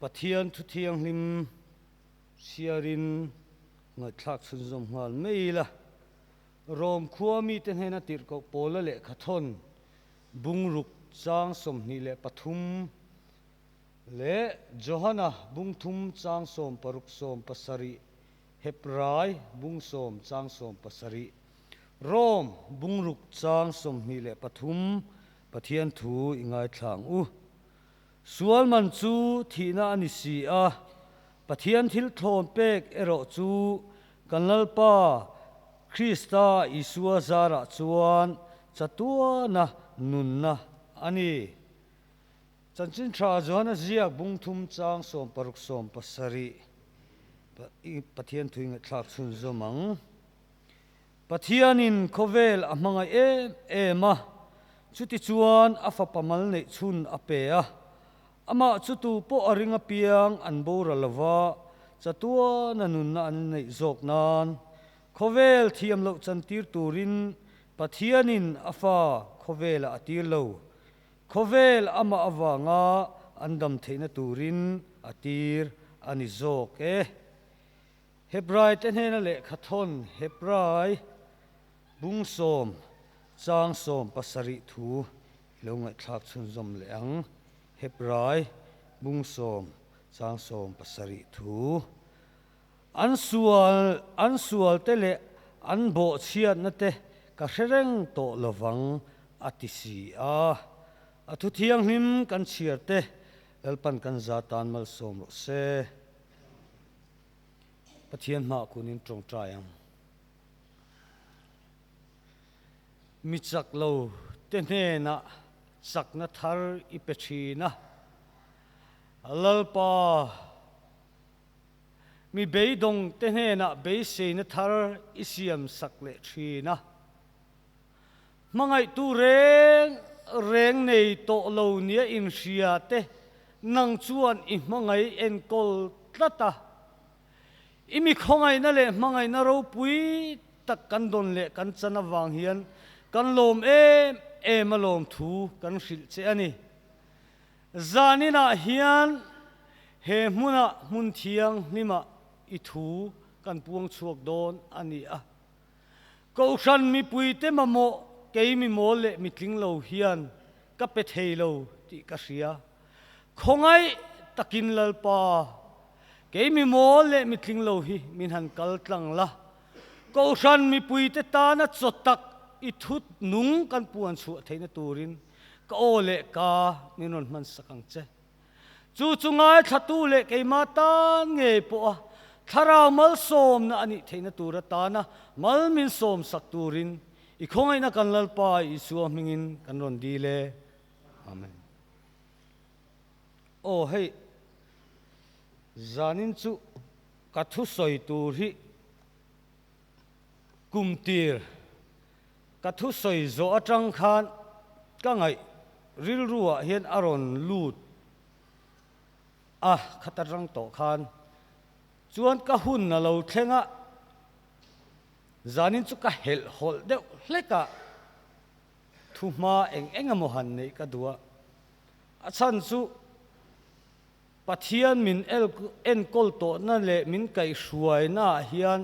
Pathian thu thianghlim chhiarin ngaihthlak chhunzawm nghal mai ila. Rom khua mite hnena tirhkoh Paula lehkhathawn bungruk chang 23 leh Johana bungthum chang 16 17 Hebrai bung sawm chang 17, Rom bungruk chang 23 Pathian thu i ngaithla ang u. Sual man chu thihna a ni si a, Pathian thil thlawn pek erawh chu kan Lalpa Krista Isua zarah chuan chatuana nunna a ni. Chanchin tha Johana ziak bung thum chang 16 17 Pathian thui ngaihthlak chhunzawm ang. Pathianin khawvel a hmangaih em em a, chutichuan a fapa mal neih chhun a pe a. Amah chu tu pawh a ring apiang an boral lova, chatuana nunna an neih zawk nan khawvel thiam loh chantir turin Pathianin a fa khawvelah a tir lo. Khawvel amah avanga an dam theihna turin a tir a ni zawk e. Hebrai te hnena lehkha thawn Hebrai bung sawm chang 17 thu i lo ngaihthlak chhunzawm leh ang. Hebrai bung sawm chang 17 thu. An sual an sual te leh an bawhchhiatna te ka hre reng tawh lovang a ti si a. A thu thianghlim kan chhiar te Lalpan kan za tan malsawm rawh se. Pathian hmaah kunin tawngtai ang. Mi chak lo te hnenah chakna thar i pe thin a, Lalpa, Mi beidawng te hnenah beiseina thar i siam sak leh thin a. Hmangaihtu reng reng nei tawh lo nia inhria te nang chuan i hmangaih enkawl tlat a. I mi khawngaihna leh hmangaihna ropui tak kan dawn leh kan chan avang hian kan lawm em em a lawmthu kan hrilh che a ni. Zaninah hian he hmunah hmun thianghlimah i thu kan puang chhuak dawn a ni a. Kohhran mipuite mamawh kei mi mawl leh mitling lo hian ka pe thei lo tih ka hria. Khawngaih takin Lalpa, kei mi mawl leh mitling lo hi min han kal tlang la. Kohhran mipuite tana chaw tak i thut nung kan puan chhuah theihna turin Ka aw leh ka min rawn hman sak ang che. Chu chu ngaithlatu leh keimah tan ngei pawha thlarau malsawmna a nih theihna tur atana mal min sawm sak turin i khawngaihna kan Lalpa Isua hmingin kan rawn dil e. Amen. Aw hei, zanin chu ka thusawi tur hi kum tir Ka thusawi zawh atang khan ka ngaih rilruah hian a rawn lut a, khat atang tawh khan chuan ka hun a lo thleng a, zanin chu ka helh hawlh deuh hlek a, thuhma eng eng emaw han neih ka duh a, a chhan chu Pathian min enkawl tawhna leh min kaihhruainaah hian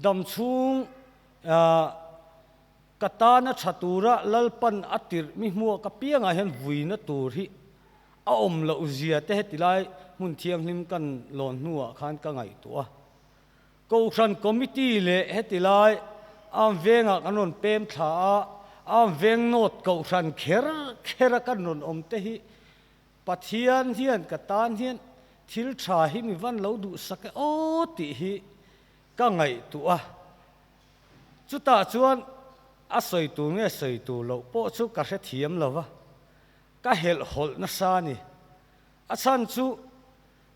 Dam chhung ka tana tha tura Lalpan a tirh mi hmuak apiangah hian vuina tur hi a awm loh zia te heti lai hmun thianghlim kan lawn hnuah khan ka ngaihtuah a. Kohhran Committee leh heti lai Arm Vengah kan rawn pem thla a, Arm Veng North Kohhran kher kher a kan rawn awm te hi Pathian hian ka tan hian thil tha hi mi van lo duhsak e aw tih hi Ka ngaihtuah a, chutah chuan a sawi tur nge sawi tur loh pawh chu ka hrethiam lo va, ka helh hawlh nasa a ni. A chhan chu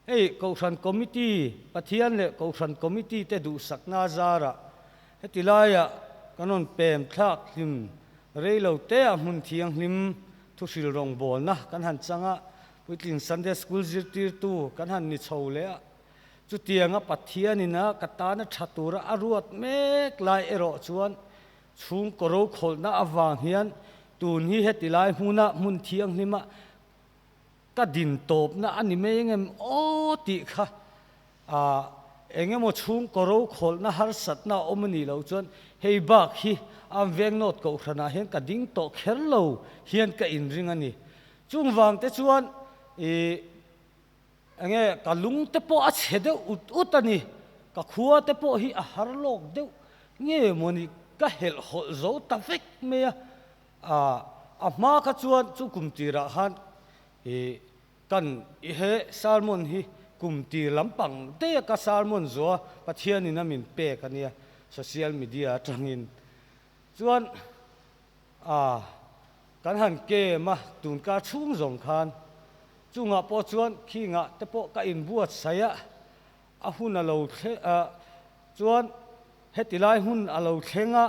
hei Kohhran Committee, Pathian leh Kohhran Committee te duhsakna zarah heti laiah kan rawn pem thlak hlim rei lo teah hmun thianghlim thuhril rawngbawlna kan han chang a, puitling Sunday School zirtirtu kan han ni chho leh a. Chutianga Pathianin a ka tana tha tura a ruat mek lai erawh chuan chhungkaw rokhawlhna avang hian tun hi heti lai hmuna hmun thianghlima ka din tawpna a ni mai engem aw tih kha ah engemaw chhungkaw ro khawlhna harsatna a awm a nih loh chuan hei bak hi an veng nawt kohhranah hian ka ding tawh kher lo hian ka inring a ni. Chung vang te chuan ih Enge ka lung te pawh a chhe deuh ut ut a ni, ka khua te pawh hi a har lawk deuh nge mawni ka helh hawlh zo ta vek mai a, ah a hma kha chuan chu kum tirah khan ih kan i he sermon hi kum tir lampang daih a ka sermon zawh a Pathianin a min pek a nia social media atangin chuan ah kan han kem a tunkar chhung zawng khan Chungah pawh chuan khingah te pawh ka inbuatsaih a, a hun a lo thleng a, chuan heti lai hun a lo thleng a,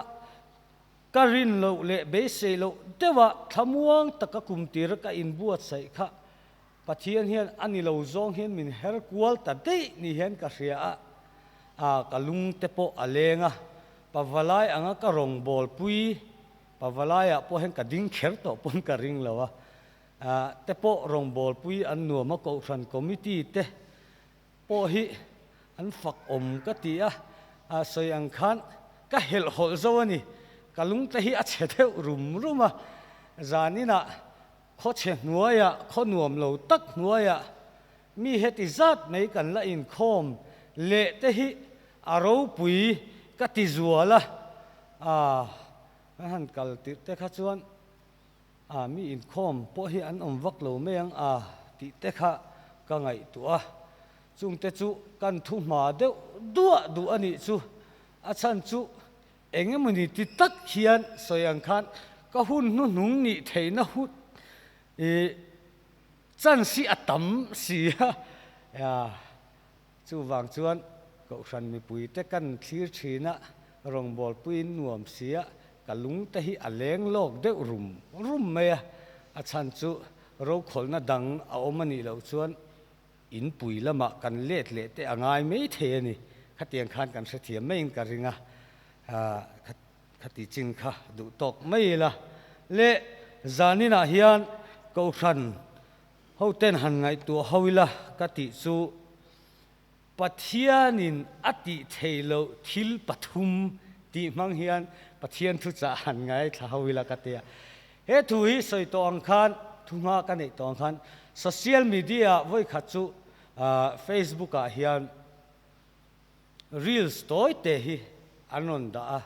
ka rin loh leh beisei loh deuha thlamuang taka kum tir ka inbuatsaih kha Pathian hian a ni lo zawng hian min her kual ta daih ni hian ka hria a, a ka lung te pawh a leng a, pavalai anga ka rawngbawlpui pavalaiah pawh hian ka ding kher tawh pawn ka ring lo a. Te pawh rawngbawlpui an nuam a, Kohhran Committee te pawh hi an fak awm ka ti a, sawi ang khan ka helhhawlh zo a ni, ka lungte hi a chhe deuh rum rum a, zaninah khawchhe hnuaiah, khaw nuam lo tak hnuaiah mi heti zat mai kan la inkhawm leh te hi a ropui ka ti zual a, kan han kal tirh te kha chuan A, mi inkhawm pawh hi an awm vak lo mai ang a tih te kha ka ngaihtuah a, chungte chu kan thu hma deuh duah duh a nih chu. A chhan chu eng emawni ti tak hian sawi ang khan ka hun hnuhnung nih theihna hun ih chance hi a tam si a, chuvang chuan Kohhran mipuite kan thlir thin a, rawngbawlpuiin nuam sia ka lung te hi a leng lawk deuh rum rum mai a, a chhan chu rokhawlhna dang a awm a nih loh chuan inpui lamah kan let leh te a ngai mai thei a ni. Khatiang khan kan hrethiam maiin ka ring a, khati chin kha duh tawk mai ila. Le zaninah hian Kohhran hoten han ngaihtuah ho ila ka tih chu, Pathianin a tih theih loh thil pathum tih hmang hian Pathian thuchah han ngaithla ho ila ka ti a. He thu hi sawi tawh ang khan, thu hma ka neih tawh ang khan social media ah vawikhat chu Facebook ah hian reels tawi te hi an rawn dah a.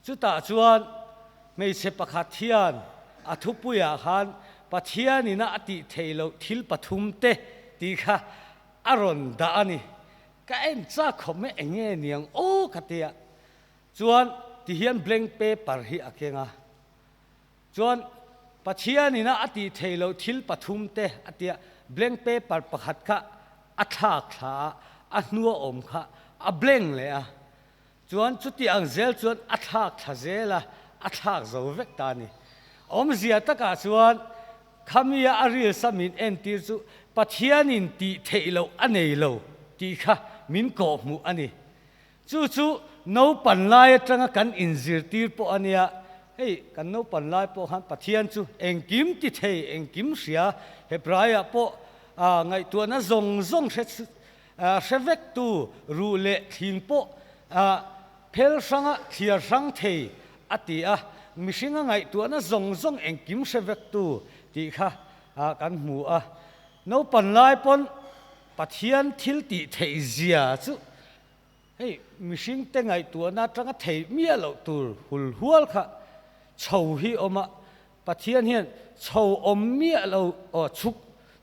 Chutah chuan hmeichhe pakhat hian a thupuiah khan Pathianin a tih theih loh thil pathum te tih kha A rawn dah a ni. Ka en chak khawp mai eng nge niang aw ka ti a. Chuan ti hian blank paper hi a keng a. Chuan Pathian ina a tih theih loh thil pathum te a ti a, blank paper pakhat kha a thlak thla a, a hnua awm kha a blank leh a. Chuan chuti ang zel chuan a thlak thla zel a, a thlak zo vek ta a ni. Awmzia takah chuan Khamia a rilsa min entir chu Pathianin tih theih loh a nei lo tih kha min kawhhmuh a ni. Chu chu naupan lai atanga kan inzirtir pawh a nia. Hei, kan naupan lai pawh khan Pathian chu engkim ti thei, engkim hria, Hebraiah pawh ngaihtuahna zawng zawng hre hre vektu ruh leh thling pawh Phel hranga thliar hrang thei a ti a, mihringa ngaihtuahna zawng zawng engkim hre vektu tih kha kan hmu a. Naupan lai pawn Pathian thil tih theih zia chu hei mihringte ngaihtuahna atanga thei miah loh tur hul hual kha chho hi awm a, Pathian hian chho awm miah lo aw chhuk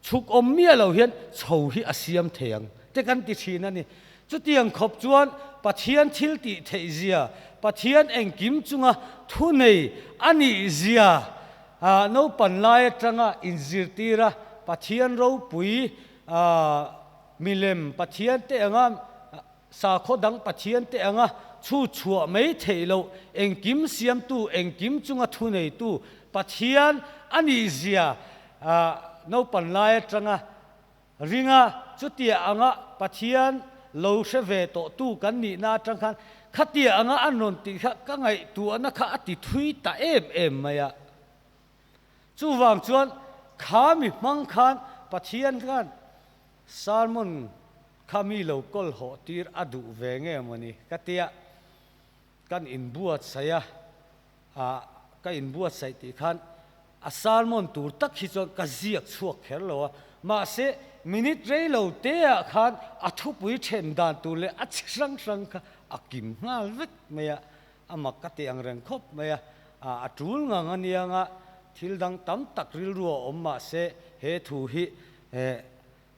chhuk awm miah lo hian chho hi a siam thei ang te kan ti thin a ni. Chutiang khawp chuan Pathian thil tih theih zia, Pathian engkim chunga thu nei a nih zia naupan lai atanga inzirtir a, Pathian ropui milem Pathian te anga Sakhaw dang Pathian te anga chhu chhuah mai theih loh, engkim siamtu, engkim chunga thuneitu Pathian a nih zia naupan lai atanga ringa chutia anga Pathian lo hre ve tawhtu kan nihna atang khan khatia anga an rawn tih kha ka ngaihtuahna kha a ti thui ta em em mai a. Chuvang chuan kha mi hmang khan Pathian khan sermon kha mi lo kawl hawh tir a duh ve nge mawni ka tia kan inbuatsaih a, ah ka inbuatsaih tih khan a sermon tur tak hi chuan ka ziak chhuak kher lo a, mahse minute rei lo te ah khan a thupui then dan tur leh a chi hrang hrang kha a kim nghal vek mai a, a mak ka ti ang reng khawp mai a, a tul ngang a nia nga thil dang tam tak rilru a awm mahse he thu hi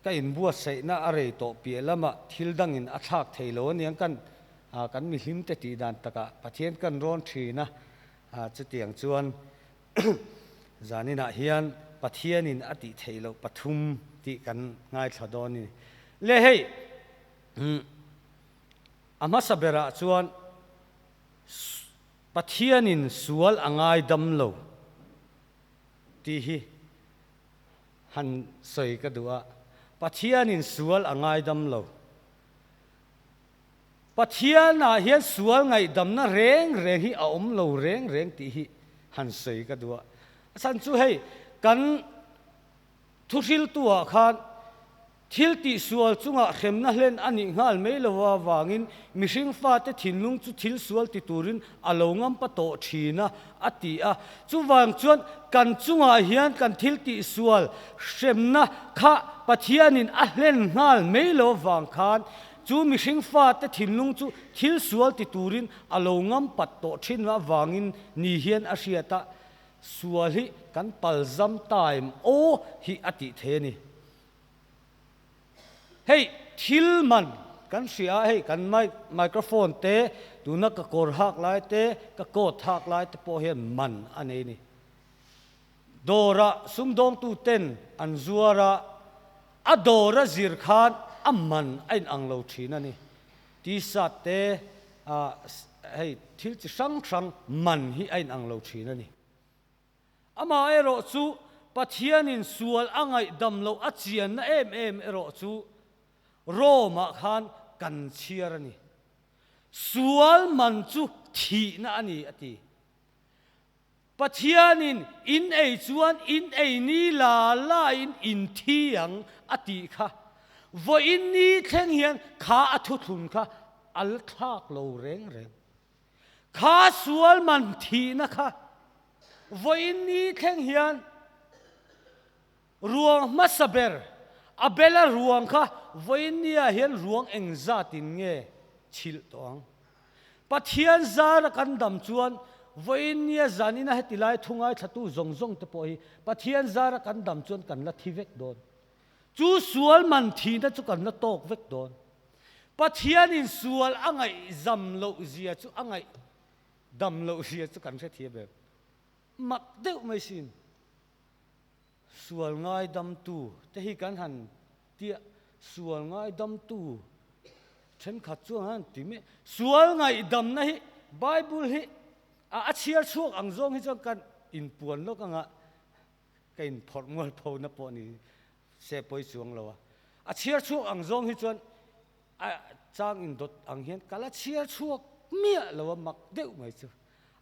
ka inbuatsaihna a rei tawh piah lamah thil dangin a thlak thei lo a niang kan kan mihlim te tih dan takah Pathian kan rawn thin a, chutiang chuan zaninah hian Pathianin a tih theih loh pathum tih kan ngaithla dawn a ni. Le hei a hmasa berah chuan Pathianin sual a ngaidam lo tih hi han sawi ka duh a, Pathianin sual a ngaidam lo. Pathianah hian sual ngaihdamna reng reng hi a awm lo reng reng tih hi han sawi ka duh a. A chhan chu hei kan thuhriltuah khan Thil tihsual chungah hremna hlen a nih nghal mai lo avangin mihring fate thinlung chu thil sual ti turin a lo ngampa tawh thin a, a ti a. Chuvang chuan kan chungah hian kan thil tihsual hremna kha Pathianin a hlen nghal mai lo avang khan chu mihring fate thinlung chu thil sual ti turin a lo ngampat tawh thin avangin ni hian a hriat a, sual hi kan palzam time aw hi a tih thei a ni. Hei thil man kan hria a, hei kan microphone te, tuna ka kawr hak lai te, ka coat hak lai te pawh hian man a nei a ni. Dawrah sumdawngtu ten an zuar a, a dawr a zir khan a man a inang lo thin a ni. T-shirt te, hei thil chi hrang hrang man hi a inang lo thin a ni. Amaherawh chu Pathianin sual a ngaihdam loh a chianna em em erawh chu Rome-ah khan kan chhiar a ni. Sual man chu thihna a ni, a ti. Pathianin in ei chuan in ei ni la lain in thi ang a tih kha. Vawiin ni thleng hian kha a thuthlun kha a la thlak lo reng reng. Kha sual man thihna kha vawiin ni thleng hian ruang hmasa ber Abela ruang kha vawiin niah hian ruang engzatin nge chhilh tawh ang? Pathian zara kan dam chuan vawiin nia zanina heti lai thu ngaithlatu zawng zawng te pawh hi Pathian zara kan dam chuan kan la thi vek dawn. Chu sual man thihna chu kan la tawk vek dawn. Pathianin sual a ngaihzam loh zia chu a ngaihdam loh zia chu kan hrethiam em? Mak deuh mai sin. Sual ngaidamtu te hi kan han tia, sual ngaidamtu thenkhat chuan an han ti mai. Sual ngaihdamna hi Bible hi a chhiar chhuak ang zawng hi chuan kan inpuan lawk anga ka inphawrh mual phona pawh ni se pawi chuang lo a. A chhiar chhuak ang zawng hi chuan a chang indawt ang hian ka la chhiar chhuak miah lo a, mak deuh mai chu.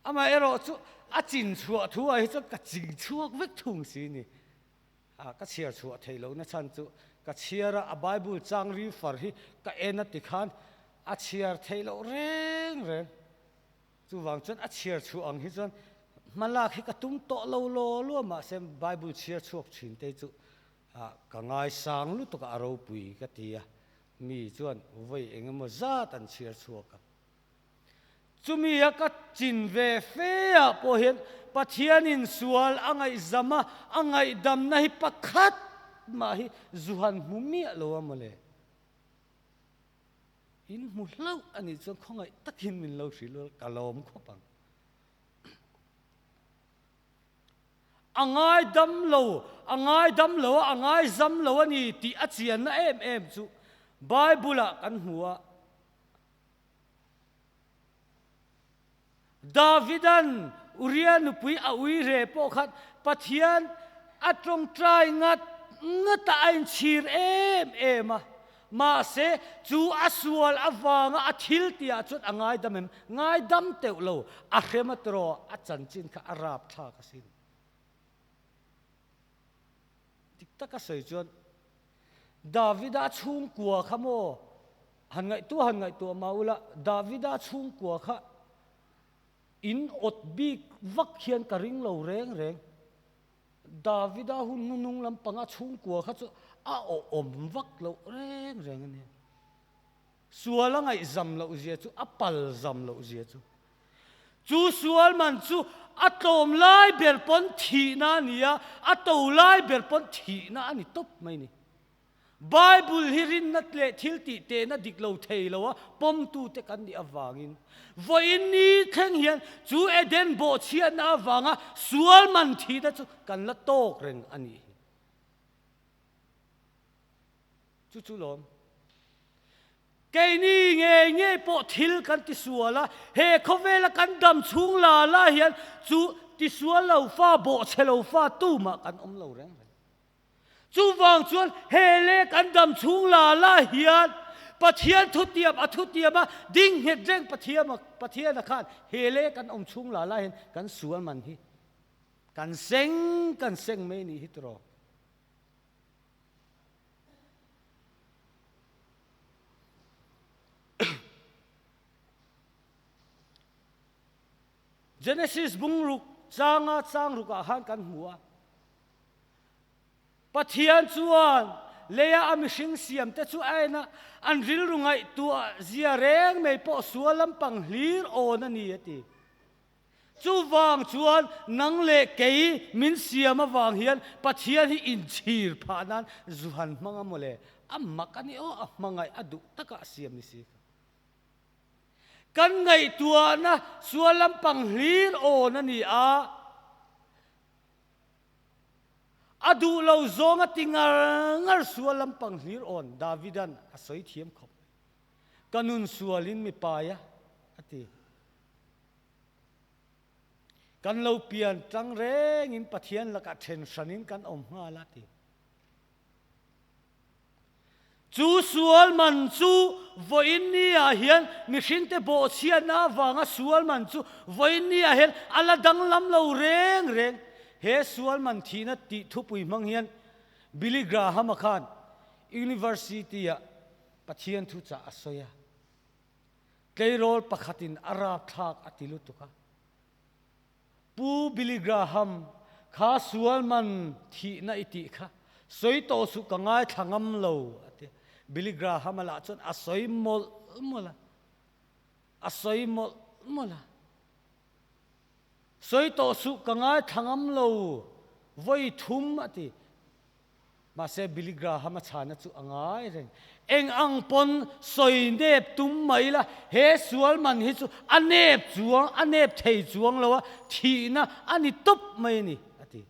Amaherawh chu a chin chhuah thu ah hi chuan ka ching chhuak vek thung si ni. A ka chhiar chhuah theih lohna chhan chu ka chhiar a, a Bible chang ri far hi ka en a tikhan a chhiar theih loh reng reng. Chuvang chuan a chhiar chhuah ang hi chuan hmalak hi ka tum tawh lo law law mahse Bible chhiar chhuak thin te chu ka ngaisang lutuk a, a ropui ka ti a, mi chuan vawi eng emaw zat an chhiar chhuak a. Chumi a ka chin ve fe ah pawh hian Pathianin sual a ngaihzam a, a ngaihdamna hi pakhat mah hi zuhan hmu miah lo a mawle. In hmu hlauh a nih chuan khawngaih takin min lo hrilh ul, ka lawm khawp ang. A ngaidam lo, a ngaidam lo a, a ngaizam lo a ni tih a chianna em em chu Bible-ah kan hmu a. Davidan Uria nupui a ui re pawh khan Pathian a tawngtai ngat ngat a, a inchhir em em a. Mahse, chu a sual avanga a thil tihah chuan a ngaidam em? Ngaidam teuh lo, a hrem a tiraw, a chanchin kha a rapthlak asin. Dik. taka sawi chuan Davida chhungkua kha maw han ngaihtuah han ngaihtuah mah ula Davida chhungkua kha in awt bik vak hian ka ring lo reng reng. Davida hun hnunung lampanga chhungkua kha chu a awhawm vak loh reng reng a nia. Sual a ngaihzam loh zia chu a pal zam loh zia chu. Chu sual man chu a tlawm lai ber pawn thihna a ni a, a to lai ber pawn thihna a ni tawp mai ni. Bible hi rinna leh thil tih tehna dik lo thei lo a pawmtute kan nih avangin vawiin ni thleng hian chu Eden bawhchhiatna avanga sual man thihna chu kan la tawk reng a nih hi. Chu chu lawm. Keini ngei ngei pawh thil kan tisual a, he khawvela kan dam chhung la la hian chu tisual lo fa, bawhchhe lo fa tumah kan awm lo reng reng. Chuvang chuan he leh kan dam chhung la la hian Pathian thutiam a thutiam a ding nghet reng Pathiam a Pathian a khan he leh kan awm chhung la la hian kan sual man hi kan seng kan seng mai nih hi tiraw. Genesis bungruk changa changruk ah khan kan hmu a. Pathian chuan leia a mihring siamte chu a en a, an rilru ngaihtuah zia reng mai pawh sual lampang hlir awn a ni a ti. Chuvang chuan nang leh kei min siam avang hian Pathian hi inchhir phah nan zu han hmang a mawle, a mak a ni aw, a hmangaih a duh takah a siam ni si kha. Kan ngaihtuahna sual lampang hlir awn a ni a. A duh lo zawng a ti ngar ngar sual lampang hlir awn Davidan a sawi thiam khawp mai. Ka nun sualin mi pai a, a ti. Kan lo pian tang rengin Pathian lakah then hranin kan awm nghal a ti. Chu sual man chu vawiin ni-ah hian mihringte bawhchhiatna avanga sual man chu vawiin ni-ah hian a la danglam lo reng reng. He sual man thihna tih thupui hmang hian Billy Graham-a khan University-ah Pathian thuchah a sawi a. Tleirawl pakhatin a rapthlak a ti lutuk a. Pu Billy Graham, kha sual man thihna i tih kha sawi tawh suh ka ngaithla ngam lo, a ti a. Billy Graham-a lah chuan a sawi mawlh mawlh a, a sawi mawlh mawlh a. Sawi tawh suh ka ngaithla ngam lo, vawi thum a ti. Mahse Billy Graham a chhana chu a ngai reng. Eng ang pawn sawi nep tum mai la, he sual man hi chu a nep chuang, a nep thei chuang lo a, thihna a ni tawp mai a ni, a ti.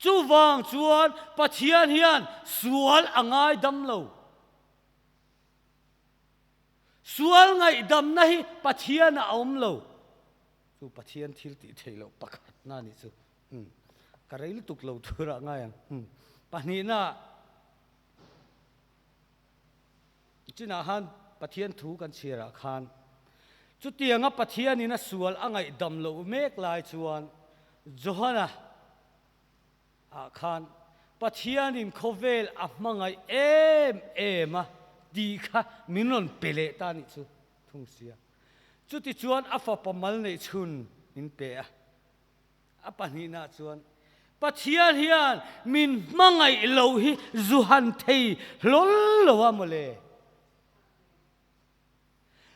Chuvang chuan Pathian hian sual a ngaidam lo. Sual ngaihdamna hi Pathian a awm lo. Chu Pathian thil tih theih loh pakhatna a nih chu. Umm. Ka rei lutuk lo turah ngai ang. Umm. Pahnihna chinah khan Pathian thu kan chhiarah khan chutianga Pathianin a sual a ngaihdam loh mek lai chuan Johana ah khan Pathianin khawvel a hmangaih em em a tih kha min rawn pe leh ta a nih chu thung sia. Chutichuan a fapa mal neih chhun min pe a. A pahnihna chuan Pathian hian min hmangaih loh hi zu han thei hlawl lo a mawle.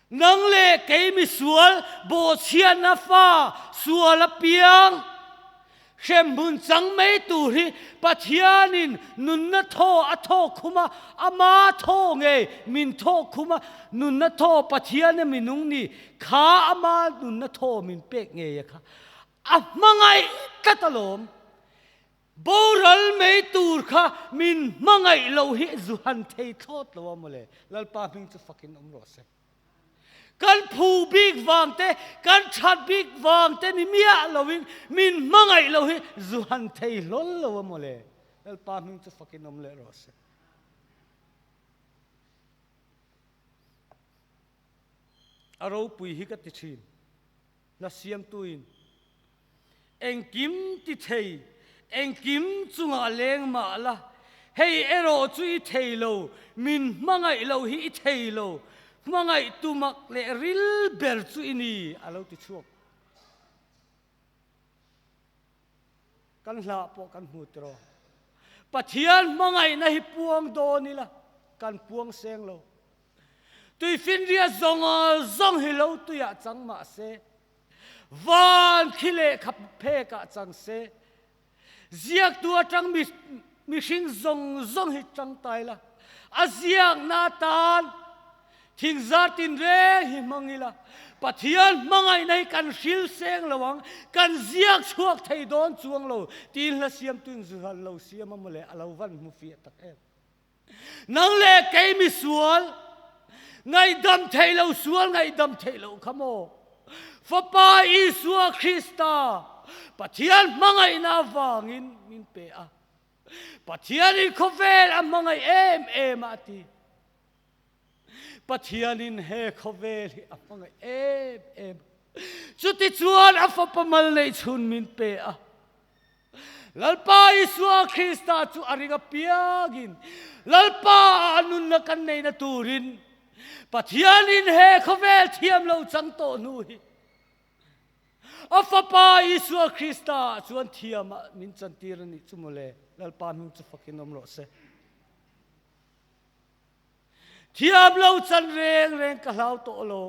Nang leh kei misual bawhchhiatna fa sual apiang Hremhmun chang mai tur hi Pathianin nunna thaw a thaw khum a, ama thaw ngei min thaw khum a, nunna thaw Pathiana minung ni kha ama nunna thaw min pek ngei a kha a hmangaih tlat alawm. Boral mai tur kha min hmangaih loh hi zu han thei thlawt lo a mawle. Lalpa hming chu fakin awm rawh se. Kan phu bik vang te, kan that bik vang te ni miah loin min hmangaih lo hi zu han thei hlawl lo a mawle. Lalpa hming chu fakin awm leh rawh se. A ropui hi ka ti thin. Hla siamtuin engkim ti thei. Engkim chungah leng mah la, hei erawh chu i thei lo, min hmangaih loh hi i thei lo, hmangaih tumak leh ril ber chu i ni, a lo ti chhuak. Kan hlah pawh kan hmu tiraw? Pathian hmangaihna hi puang dawn ila, kan puang seng lo. Tuifinriat zawng zawng hi lo tuiah chang mah se, van khi lehkha phekah chang se, ziaktu atang mihring zawng zawng hi tangtai la, a ziakna atan thingzar tinreng hi hmang ila, Pathian hmangaihna hi kan hril seng lo ang, kan ziak chhuak thei dawn chuang lo tiin hla siamtuin zuhal lo siam a mawle a lo van hmu fiah tak em. Nang leh kei misual, ngaihdam theih lo sual ngaihdam theih loh kha maw? Fapa Isua Krista Pathian hmangaihna avangin min pe a. Pathianin khawvel a hmangaih em em a a ti. Pathianin he khawvel hi a hmangaih em em a. Chutichuan a Fapa mal neih chhun min pe a. Lalpa Isua Krista chu a ring apiangin Lalpa a nunna kan neihna turin Pathianin he khawvel thiam lo chang tawh hnu hi a Fapa Isua Krista ah chuan thiamah min chantir a nih chu mawle. Lalpa hming chu fakin awm rawh se. Thiam lo chan reng reng ka hlau tawh lo,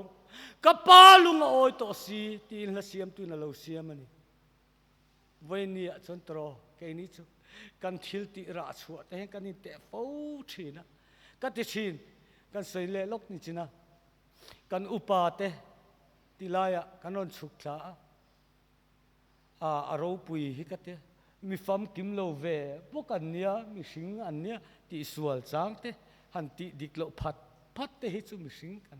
ka pa lung a awi tawh si tiin hla siamtuin a lo siam a ni. Vawinia chuan tawraw keini chu kan thil tih rah chhuah te hian kan inteh fo thin a, ka ti thin, kan sawi leh lawk ni chin a, kan upa te ti laiah kan rawn chhuk thla a, a a ropui hi ka ti, mi famkim lo ve bawk an nia, mihring an nia tihsual chang te han tih dik loh phat phat te hi chu mihring kan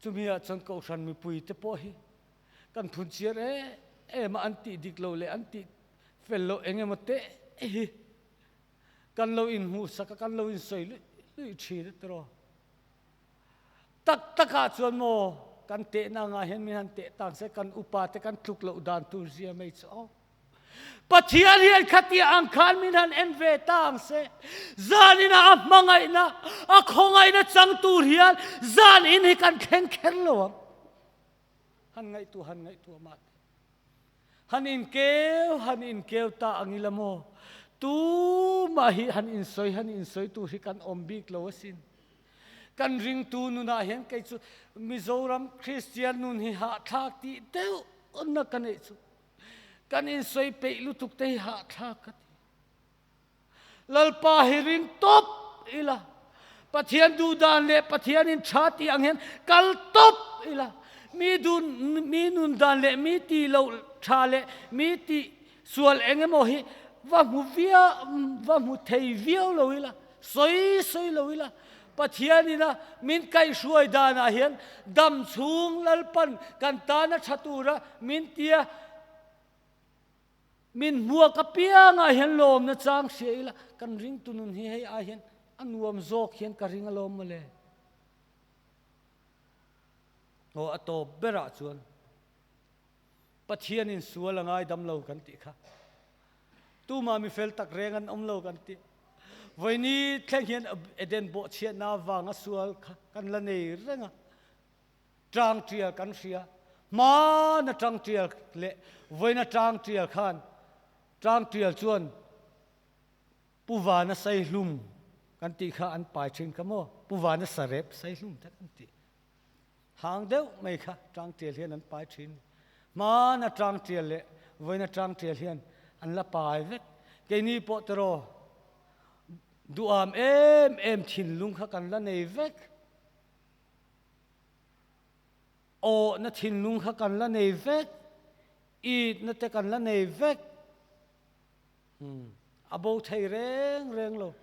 Chumi ah chuan Kohhran mipui te pawh hi kan phun chiar em em a, an tih dik lo leh an tih fel loh eng emaw te hi kan lo inhmuhsak a, kan lo insawi luih luih thin a tiraw. Tak tak ah chuan maw kan tehna angah hian min han teh tang se kan upa te kan tluk loh dan tur zia mai chu aw. Pathian hian khatiah ang khan min han en ve ta ang se. Zan inah a hmangaihna, a khawngaihna chang tur hian zan in hi kan thleng kher lo ang. Han ngaihtuah, han ngaihtuah mah teh. Han inkeu, han inkeu ta ang ila maw? Tumah hi han insawi, han insawi tur hi kan awm bik lo asin. Kan ringtu nunah hian kei chu Mizoram Kristian nun hi hahthlak tih deuh na ka neih chu. Kan insawi peih lutuk te hi hahthlak ka ti. Lalpa hi ring tawp ila, Pathian duhdan leh Pathianin tha tih ang hian kal tawp ila, mi dun mi nun dan leh mi tih loh tha leh mi tih sual eng emaw hi va hmu via va hmu thei viau lo ila, sawi sawi lo ila, Pathianin a min kaihhruai danah hian dam chhung Lalpan kan tana tha tura min tia min hmuak apiangah hian lawmna chang hria ila kan ringtu nun hi hei ai hian a nuam zawk hian ka ring alawm mawle. Aw a tawp berah chuan Pathianin sual a ngaidam lo kan tih kha. Tumah mi fel tak reng an awm lo kan ti. Vawiini thleng hian Eden bawhchhiatna avanga sual kha kan la nei reng a. Tang tial kan hria. Hmana tang tial leh vawiina tang tial khan tang tial chuan Pu Vana Saihlum kan tih kha an pai thin kha maw? Pu Vana Sarep Saihlum te kan tih. Hang deuh mai kha tang tial hian an pai thin. Hmana tang tial leh vawiina tang tial hian an la pai vek. Keini pawh teraw duham em em thinlung kha kan la nei vek. Awhna thinlung kha kan la nei vek. Itna te kan la nei vek. A bo thei reng reng lo.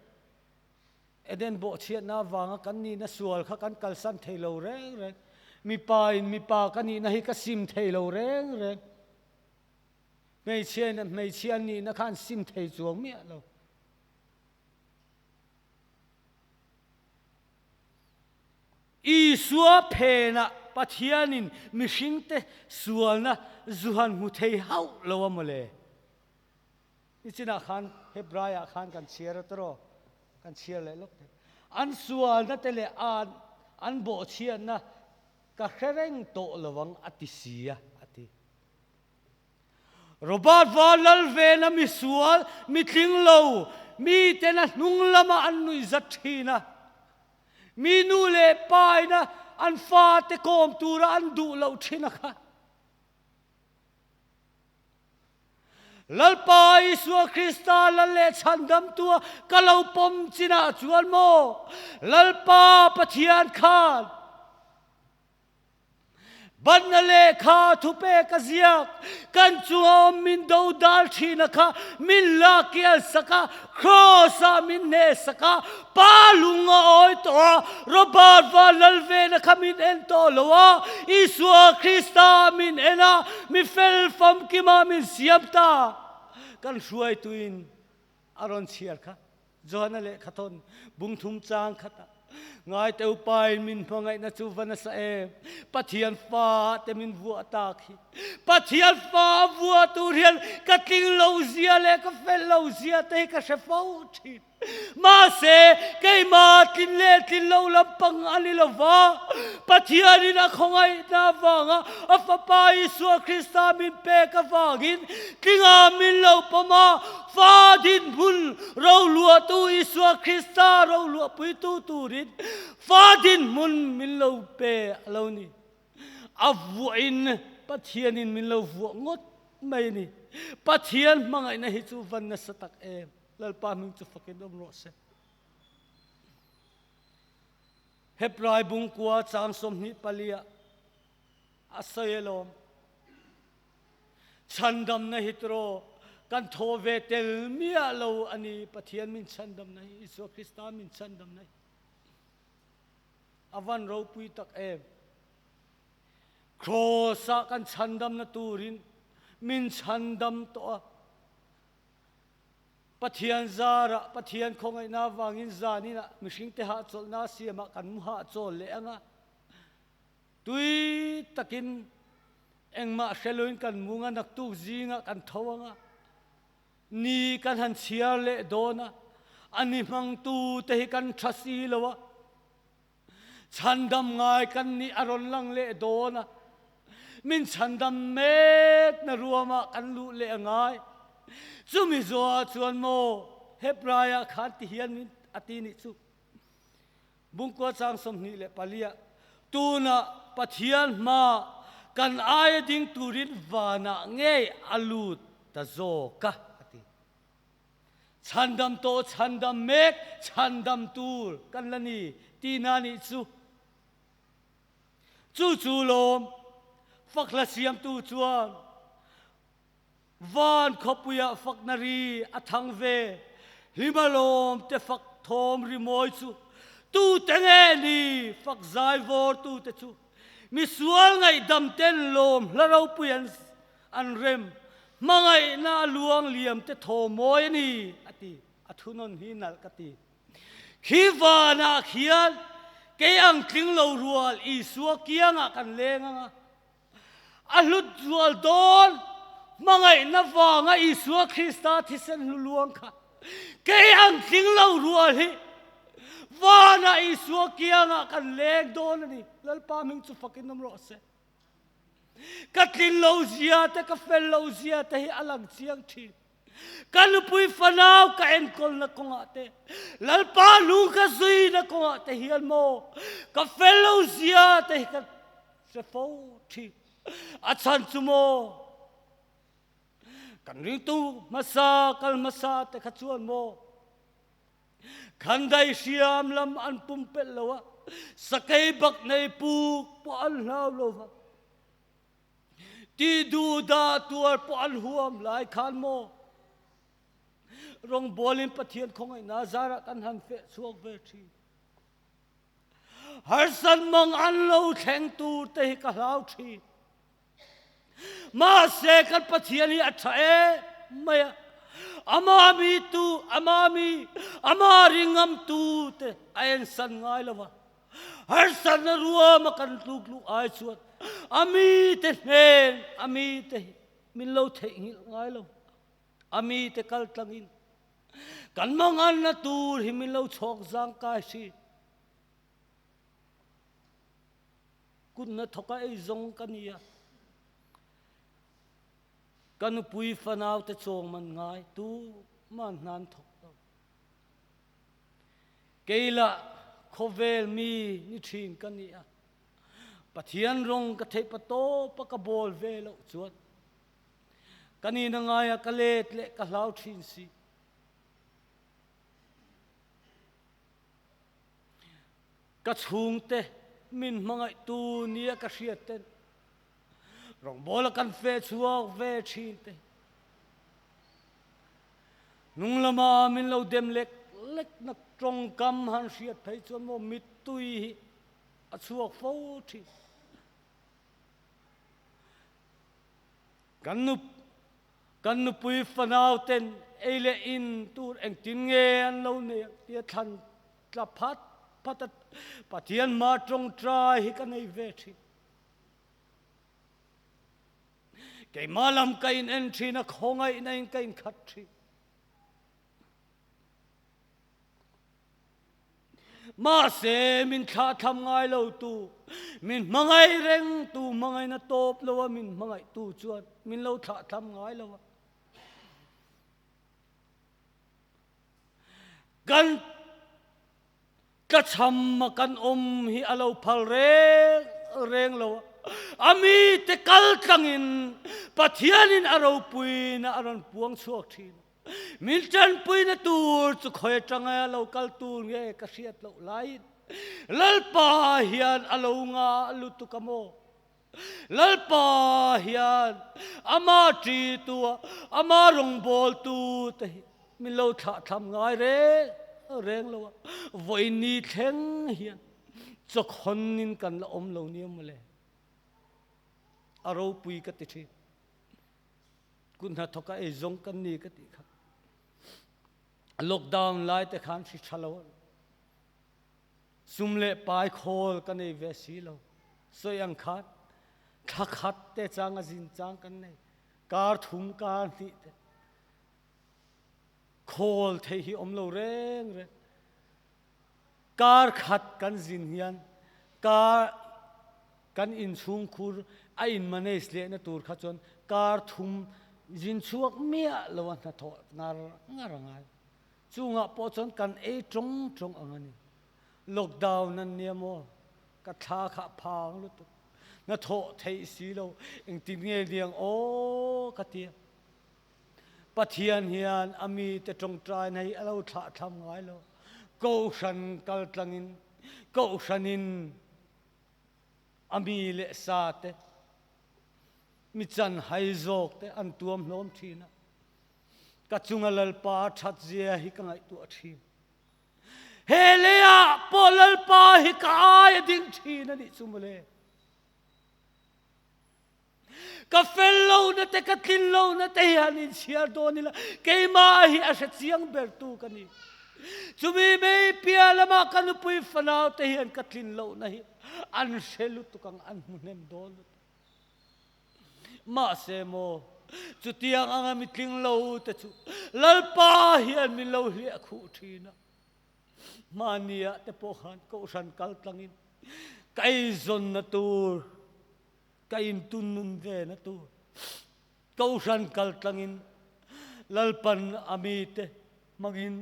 Eden bawhchhiatna avanga kan nihna sual kha kan kalsan thei lo reng reng. Mipa in mipa ka nihna hi ka sim thei lo reng reng. Hmeichhia in hmeichhia an nihna kha an sim thei chuang miah lo. Isua phenah Pathianin mihringte sualna zu han hmu thei hauh lo a mawle. Nichinah khan Hebraiah khan kan chhiar a tawh, kan chhiar leh lawk thei. An sualna te leh an an bawhchhiatna ka hre reng tawh lo ang a ti si a, a ti. Robert Van Lalvena misual, mitling lo, miten a hnung lama an nuihzat thin a. Mi nu leh pa ina an fate kawm tura an duh loh thin a kha. Lalpa Isua Krista Lal leh Chhandamtua ka lo pawm chinah chuan maw Lalpa Pathian khan Banna lehkha thupek a ziak, kan chunga awm min do dal thin a kha min la kial sak a, Kraws ah min hneh sak a, Pa lung a awi tawh a, Robert va lal ve na kha min en tawh lo a, Isua Krista min en a, mi fel famkima min siam ta. Kan hruaituin a rawn chhiar kha. Johana lehkha thawn bungthum chang khatah Ngaite upain min hmangaihna chu va nasa em? Pathian fa te min vuah tak hi. Pathian fa vuah tur hian ka tling lo zia leh ka fel lo zia te hi ka hre fo thin. Mahse, keimah tlin leh tlin lo lampang a ni lo va, Pathianin a khawngaihna avanga a Fapa Isua Krista min pek avangin tlinga min lo pawm a, Fa dinhmun roluahtu Isua Krista roluahpuitu turin fa dinhmun min lo pe a lo ni. A vuahin Pathianin min lo vuah ngawt mai a ni. Pathian hmangaihna hi chu van nasa tak em. Lalpa hming chu fakin awm rawh se. Hebrai bungkua chang 24 ah a sawi alawm. Chhandamna hi tiraw kan thaw ve tel miah lo a ni. Pathian min chhandamna hi, Isua Krista min chhandamna hi a van ropui tak em. Kraws-ah kan chhandamna turin min chhandam tawh a. Pathian zarah, Pathian khawngaihna avangin zaninah mihringte hahchawlhna siamah kan mu hahchawl leh ang a. Tui takin engmah hre loin kan mung a, naktuk zingah kan tho ang a, ni kan han chhiar leh dawn a, a ni hmangtu te hi kan tha si lo a, chhandam ngai kan nih a rawn lang leh dawn a, min chhandam mek na ruamah kan luh leh a ngai. Chumi zawhah chuan maw Hebraiah khan ti hian min a ti nih chu. Bungkua chang 24 ah, Tunah Pathian hmaah kan aia ding turin vanah ngei a lut ta zawk a, a ti. Chhandam tawh, chhandam mek, chhandam tur kan la ni tihna nih chu. Chu chu lawm fakhla siamtu chuan Van khawpuiah fakna ri a thang ve, Hlima lawm te fak thawm ri mawi chu, Tute nge ni fak zai vawr tute chu, Misual ngaihdam ten lawm hla ropui an an rem, Hmangaihna a luang liam te thaw mawi a ni, a ti. A thunawn hi nalh ka ti. Khi vanah khian kei ang tling lo rual Isua kiangah kan leng ang a. A hlut zual dawn hmangaihna vanga Isua Krista thisen hlu luang kha kei ang tling lo rual hi vanah Isua kiangah kan leng dawn a ni. Lalpa hming chu fakin awm rawh se. Ka tlin lo zia te ka fel lo zia te hi a lang chiang thin. Ka nupui fanau ka enkawlna kawngah te, Lalpa lung ka zuina kawngah te hian maw ka fel lo zia te hi ka Hre fo thin. A chhan chu maw? Kan ringtu hmasa kal hmasa te kha chuan maw? Khandai hriam lam an pumpelh lo a, sakei bak nei puk pawh an hlau lo va. Ti duh dah tuar pawh an huam lai khan maw? Rawngbawlin Pathian khawngaihna zarah kan han feh chhuak ve thin. Harsan mang an lo thleng tur te hi ka hlau thin. Mahse kan Pathian hi a tha em mai a. Ama mi tu, ama mi, ama ringam tu te a ensan ngai lo va. Harsatna ruama kan tluk luh ai chuan a mi te hnen, a mi te hi min lo theihnghilh ngai lo. A mite kal tlangin kan manganna tur hi min lo chhawk zangkai thin. Kutna thawka ei zawng ka ni a, ka nupui fanaute chawng man ngai tumah hna an thawk lo. Kei lah khawvel mi ni thin ka ni a, Pathian rawng ka theih pa tawpa ka bawl ve loh chuan ka nihna ngaia ka let leh ka hlau thin si. Ka chhungte min hmangaihtu nia ka hriat ten rawngbawla kan feh chhuak ve thin te hnung lama min lo dem lek lek na tawngkam han hriat phei chuan maw mittui hi a chhuak fo thin. Kan nu kan nupui fanau ten ei leh in tur engtin nge an lo nei ang tia thlan tla phat phat a Pathian hma tawngtai hi ka nei ve thin. Keimah lam ka in en thin a, khawngaihna in ka inkhat thin. Mahse, min thlahthlam ngai lo tu, min hmangaih reng tu, hmangaihna tawp lo a min hmangaih tu chuan min lo thlahthlam ngai lo a. Kan tlachham a kan awm hi a lo phal reng reng lo a. A mite kal tlangin Pathianin a ropuina a rawn puang chhuak thin a. Min tanpuina tur chu khawi atanga lo kal tur nge ka hriat loh laiin Lalpa hian a lo nga lutuk a maw? Lalpa hian ama ṭitu a, ama rawngbawltu te hi min lo thlahthlam ngai reng reng lo a, vawiin thleng hian chawkhawnin kan la awm lo nia mawle. A ropui ka ti ṭhin. Kut hnathawk a ei zawng kan ni ka tih kha. Lockdown lai te khan hri tha lo. Sum leh pai khawl ka nei ve si lo. Sawi ang khan thla khat te chang a zin chang kan nei. Kar thum kar hnih te. Khawl thei hi awm lo reng reng. Kar khat kan zin hian kar kan inchhungkhur a in manage lehna tur kha chuan kar thum zin chhuak miah lo a hnathawh ngar ngar a ngai. Chungah pawh chuan kan ei tawng tawng ang a ni. Lockdown an nia maw? Ka thla kha a phang lutuk. Hnathawh theih si lo engtin nge liang aw ka tia. Pathian hian a mite tawngtaina hi a lo thlahthlam ngai lo. Kohhran kal tlangin Kohhranin a mi leh sa te, mi chanhai zawk te an tuam hlawm thin a. Ka chunga Lalpa that zia hi ka ngaihtuah thin. He leiah pawh Lalpa hi ka ai a ding thin a nih chu mawle. Ka fel lohna te ka tlin lohna te hi han inchhiar dawn ila keimah hi a hre chiang ber tu ka ni. Chumi mei piah lamah ka nupui fanau te hian ka tlin lohna hi an hre lutuk ang an hmu hnem dawn lutuk. Mahse maw chutiang anga mi tling lo te chu Lalpa hian min lo hliah khuh thin a. Hmania te pawh khan Kohhran kal tlangin ka eizawnna tur Ka intun nun ve na tur Kohhran kal tlangin Lalpan a mite hmangin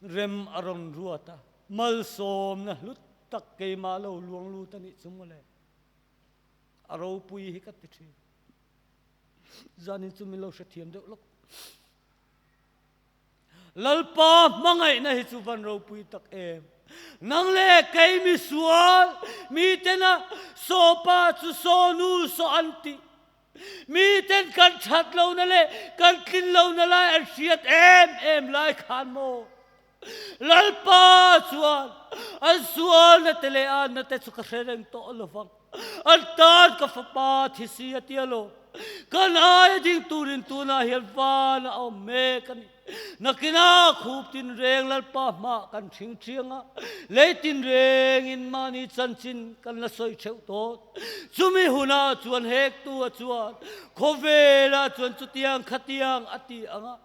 rem a rawn ruat a, malsawmna hlut tak keimah lo luang lut a nih chu mawle. A ropui hi ka ti thin. Zanin chu min lo hrethiam deuh lawk. Lalpa hmangaihna hi chu van ropui tak em. Nang leh kei mi sual, mitena saw pa chu saw nu saw an tih. Miten kan that lohna leh kan tlin lohna lai an hriat em em lai khan maw? Lalpa chuan an sualna te leh anna te chu ka hre reng tawh lovang. An tan ka fapa thi si a tia lo. Kan aia ding turin tunah hian van a awm mek a ni. Nakina khup tinreng Lalpa hmaah kan hring thiang a, lei tinrengin mahni chanchin kan la sawi theuh tawt. Chumi hunah chuan hektu a chuan khawvelah chuan chutiang khatiang a ti ang a.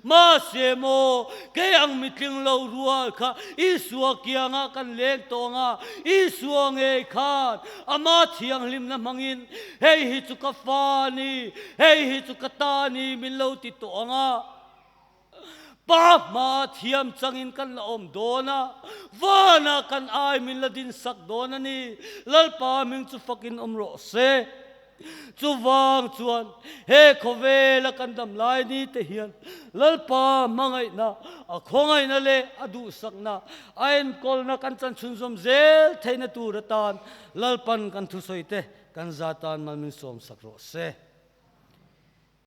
Mahse maw, kei ang mitling lo rual kha Isua kiangah kan leng tawh ang a, Isua ngei khan ama thianghlimna hmangin, Hei hi chu ka fa a ni, hei hi chu ka ta a ni min lo ti tawh ang a. Pa hmaa thiam changin kan la awm dawn a, vanah kan ai min la dinsak dawn a ni. Lalpa hming chu fakin awm rawh se. Chuvang chuan he khawvela kan dam lai ni te hian Lalpa hmangaihna, a khawngaihna leh a duhsakna, a enkawlna kan chan chhunzawm zel theihna tur atan Lalpan kan thusawi te kan za tan mal min sawmsak rawh se.